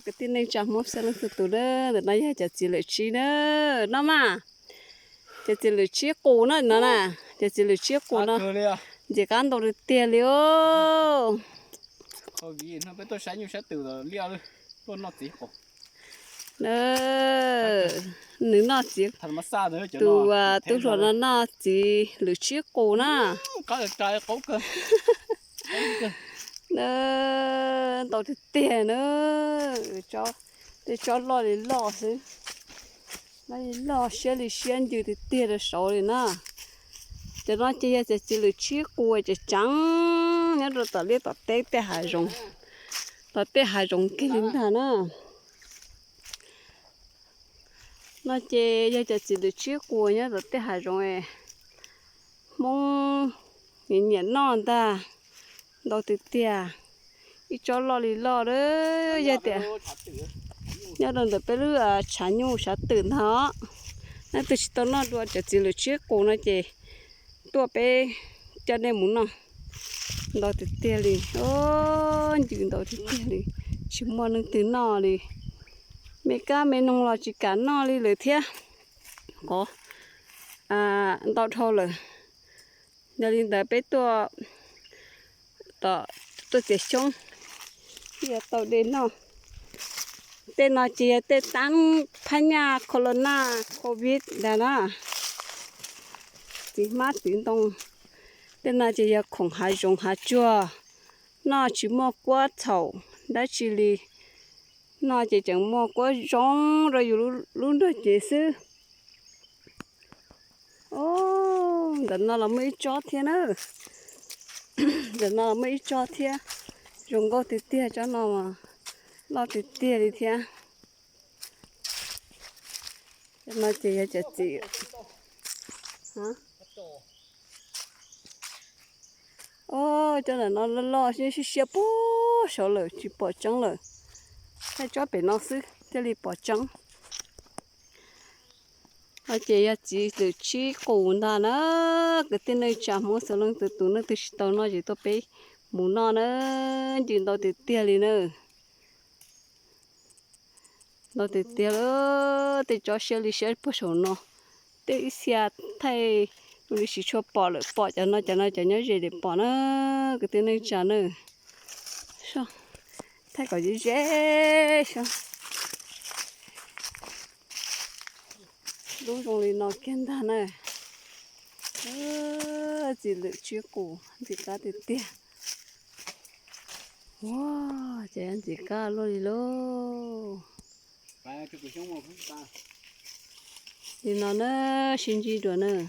Kwv tij neej tsa Hmoob sawv leej txhua tus na, ntawm no yog cov txiv lwm tsib na, no mas. Cov txiv lwm tsib qus no no na, cov txiv lwm tsib qus no ntxim qab ntau tiag tiag li os. Nws noj txiv, tus tub hluas no noj txiv lwm tsib qus na. Ntau tiag tiag na, tej tsob loj li loj xwb, loj li loj siab li siab ncw tiag tiag rau saud li na. Cov no ces yog cov txiv lwm tsib qus tseem tseem nyob rau tom liaj tom teb tej hav zoov, tom tej hav zoov kiag li ntag na. No ces yog cov txiv lwm tsib qus nyob tom tej hav zoov, Hmoob nyiam nyiam noj ntag, ntau tiag tiag. Ib tsob loj li loj, yog tias nyob rau ntawm peb lub tshav nyuj tshav twm ntag os. Nej twg tsis tau noj dua cov txiv lwm tsib qus no ces tuaj peb coj nej mus noj. Ntau tiag tiag li, ncw ntau tiag tiag li, tsis muaj leej twg noj li. Me kab me noog los tsis kam noj li lawm thiab. Qov ntau dhau lawm. Yog li ntawd peb tuaj, tuaj txiav xyoob thiaj yuav tau dej noj. Tej no ces yog tej tab phab nyaj corona covid ntag na. Txiv hmab txiv ntoo, tej no ces yog khoom hav zoov hav tsuag, noj tsis muaj kuab txhaum dab tsi li. Noj ces tseem muaj kuab zoo rau yus lub nrog cev xwb. Ntawm no los muaj ib tsob thiab na. Ntawm no los muaj ib tsob thiab, zoo nkauj tiag tiag, tsob no loj tiag tiag li thiab. Cov no ces yog cov txiv. Cov ntawm no loj loj siab siab puag saud lawm tsis pom tseeb lawm. Thaij tsob pem no xwb thiaj li pom tseeb. No ces yog txiv lwm tsib qus ntag na. Kwv tij neej tsa Hmoob txhua leej txhua tus, nej twg tsis tau noj ces tuaj peb mus noj na, ncw ntau tiag tiag li na. Ntau tiag tiag li, tej tsob siab li siab puag saum no. Tej ib txhia thaij li tsis tshua pom lawm, pom cov no, cov no cov nyob ze li pom na. Kwv tij neej tsa na, thaij kom ze ze saib. Lub zoo li no kiag ntag na. Txiv lwm tsib qus ntxim qab tiag tiag. Ua, ces ntxim qab luaj li lauj. Li no na, sib ntsib dua na.